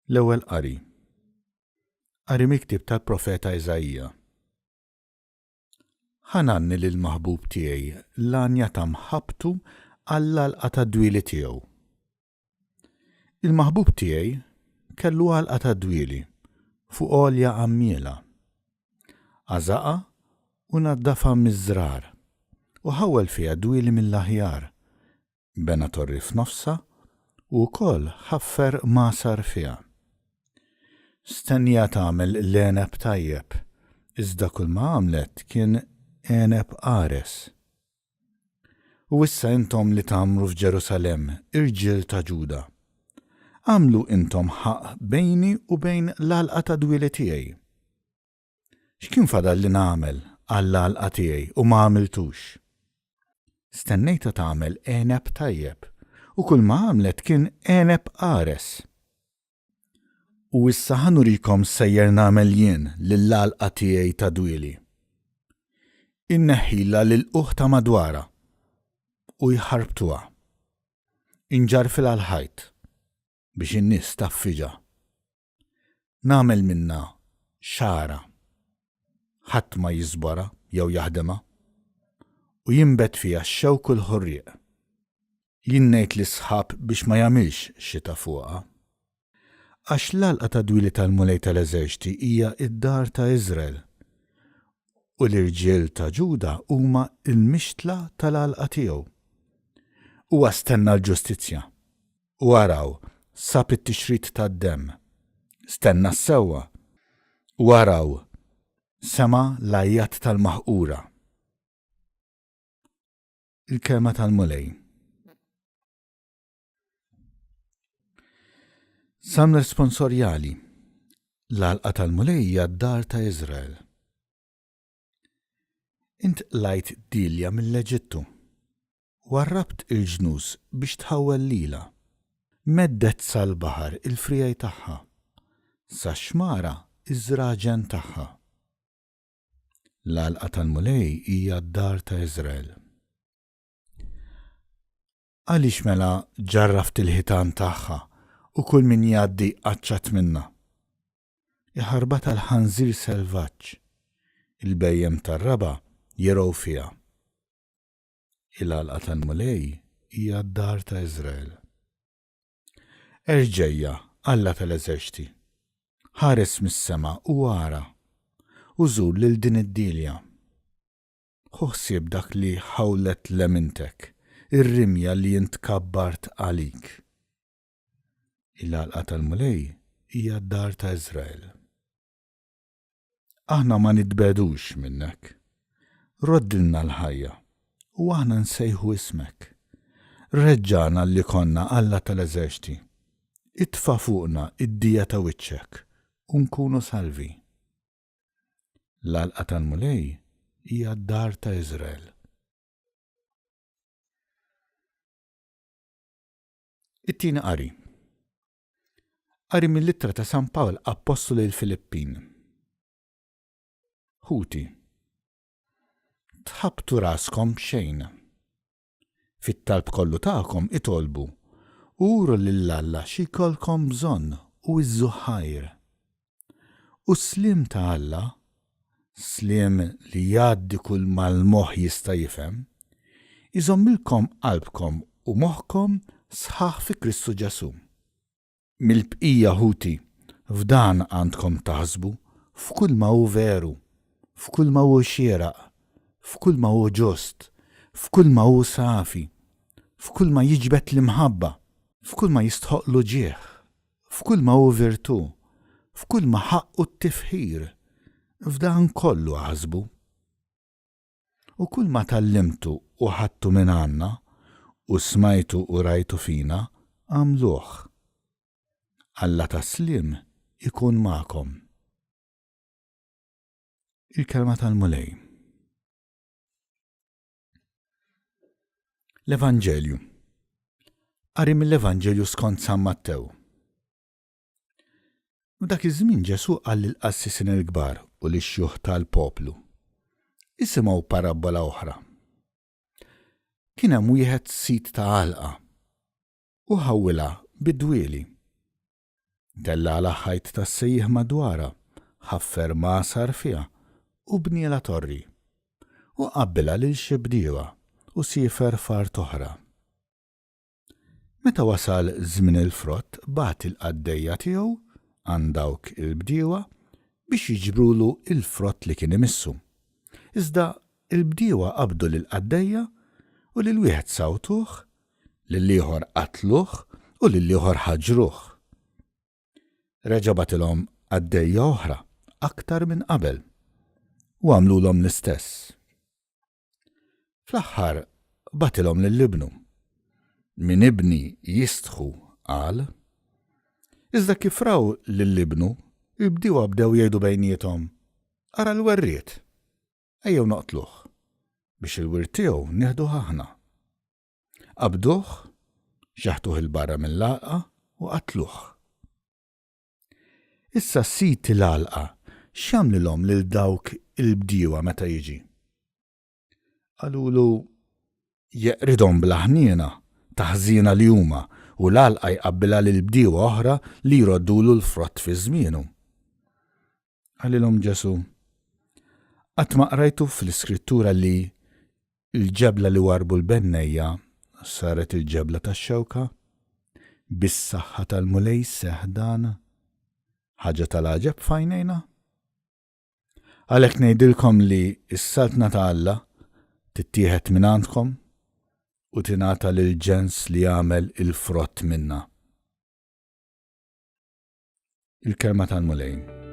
L-Ewwel Qari. Qari mill-ktieb tal-profeta Iżaija. Ħa ngħanni lill-maħbub tiegħi l-għanja ta' mħabbtu għall-għalqa tad-dwieli tiegħu. Il-maħbub tiegħi kellu għalqa tad-dwieli fuq għolja għammiela. Għażaqha u naddafha miż-żrar u ħawwel fiha dwieli mill-aħjar Bena torri f'nofsha u wkoll ħaffer magħsar fiha. Stennija tagħmel l-għeneb tajjeb, iżda kulma għamlet kien għeneb qares. U issa intom li tgħammru f'Ġerusalemm, irġiel ta' Ġuda, agħmlu intom ħaqq bejni u bejn l-għalqa tad-dwieli tiegħi. X'kien fadal li nagħmel għall-għalqa tiegħi u ma għamiltux? Stennejtha tagħmel għeneb tajjeb, u kulma għamlet kien għeneb qares. U issa ħa nurikom x'sejjer nagħmel jien lill-għalqa tiegħi ta' dwieli. Inneħħilha l-ilqugħ ta' madwarha u jħarbtuha. Inġarrfilha l-ħajt biex in-nies tgħaffiġha. Nagħmel minnha xagħra. Ħadd ma jiżborha jew jaħdimha. U jinbet fiha x-xewk u l-ħurrieq. Jien ngħid lis-sħab biex ma jagħmilx xita fuqha. Għax l-għalqa tad-dwieli tal-Mulej tal-eżerċti hija d-dar ta' Iżrael, u l-irġiel ta' Ġuda huma l-mixtla tal-għalqa tiegħu. Huwa stenna l-ġustizzja, U araw, sab it-tixrid tad-demm. Stenna s-sewwa. U araw, sema' l-għajjat tal-maħqura. Il-Kelma tal-Mulej. Salm responsorjali. L-għalqa tal-Mulej hija d-dar ta' Iżrael. Int qlajt dielja mill-Eġittu. Warrabt il-ġnus biex tħawwel lilha. Meddet sal-baħar il-friegħi tagħha, sax-xmara ż-żraġen tagħha. L-għalqa tal-Mulej hija d-dar ta' Iżrael. Għaliex mela ġarraft il-ħitan tagħha u kull min jgħaddi qaċċat minnha? Iħarbatha l-ħanżir selvaġġ, il-bhejjem tar-raba' jirgħu fiha. Il-għalqa tal-Mulej hija d-dar ta' Iżrael. Erġejja, Alla tal-eżerċti, ħares mis-sema u ara, u żur lil din id-dielja. Ħu ħsieb dak li ħawlet lemintek, ir-rimja li int kabbart għalik. Il-għalqa tal-Mulej hija d-dar ta' Iżrael. Aħna ma nitbegħdux minnek. Roddilna l-ħajja, u aħna nsejħu ismek. Reġġagħna li konna Alla tal-eżerċti. Itfa' fuqna d-dija ta' wiċċek, u nkunu salvi. L-għalqa tal-Mulej hija d-dar ta' Iżrael. It-tieni qari. Qari mill-ittra ta' San Pawl Appostlu lill-Filippin. Ħuti, tħabbtu raskom b'xejn. Fit-talb kollu tagħkom itolbu u uru lil Alla xi jkollkom bżonn u iżżu ħajr. U s-sliem ta' Alla, sliem li jgħaddi kull ma l-moħħ jista' jifhem, iżommilkom qalbkom u moħħkom sħaħ fi Kristu Ġesù. Mill-bqija, ħuti, f'dan għandkom taħsbu, f'kulma hu veru, f'kulma hu xieraq, f'kulma hu ġust, f'kulma hu safi, f'kulma jiġbed l-imħabba, f'kulma jistħoqqlu ġieħ, F'kulma hu virtù, f'kulma ħaqqu t-tifħir, f'dan kollu aħsbu. U kulma tgħallimtu u ħadtu minn għandna, u smajtu u rajtu fina, agħmluh. Alla tas-sliem ikun magħkom. Il-Kelma tal-Mulej. L-Evanġelju. Qari mill-Evanġelju skont San Mattew. F'dak iż-żmien Ġesù qal lill-qassisin il-kbar u lix-xjuħ tal-poplu, Isimgħu parabbola oħra. Kien hemm wieħed sid ta' għalqa u ħawwilha bid-dwieli. Tellgħalha ħajt tas-sejjieħ madwarha, ħaffer magħsar fiha u bnielha torri. U qabbilha lil xi bdiewa u siefer f'art oħra. Meta wasal żmien il-frott bagħat il-qaddejja tiegħu għand dawk il-bdiewa biex jiġbrulu l-frott li kien imissu. Iżda l-bdiewa qabdu lill-qaddejja u lil wieħed sawtuh, lill-ieħor qatluh u lill-ieħor ħaġġruh. Reġa' bagħtilhom qaddejja oħra aktar minn qabel u għamlulhom l-istess. Fl-aħħar bagħtilhom lil ibnu. Minn ibni jistħu, qal. Iżda kif raw lil ibnu, il-bdiewa bdew jgħidu bejniethom, Ara l-werriet! Ejjew noqtluh, biex il-wirt tiegħu nieħduh aħna. Qabduh, xeħtuh 'il barra mill-għalqa u qatluh. Issa sid il-għalqa x'jagħmlilhom lil dawk il-bdiewa meta jiġi? Qalulu, Jeqridhom bla ħniena, ta' ħżiena li huma, u l-għalqa jqabbilha lil bdiewa oħra li jroddulu l-frott fi żmienu. Qalilhom Ġesù, Qatt ma qrajtu fl-Iskrittura li l-ġebla li warrbu l-bennejja saret il-ġebla tax-xewka? Bis-saħħa tal-Mulej seħħ dan, ħaġa tal-għaġeb f'għajnejna? Għalhekk ngħidilkom li s-saltna ta' Alla tittieħed mingħandkom u tingħata lil ġens li jagħmel il-frott minnha. Il-Kelma tal-Mulej.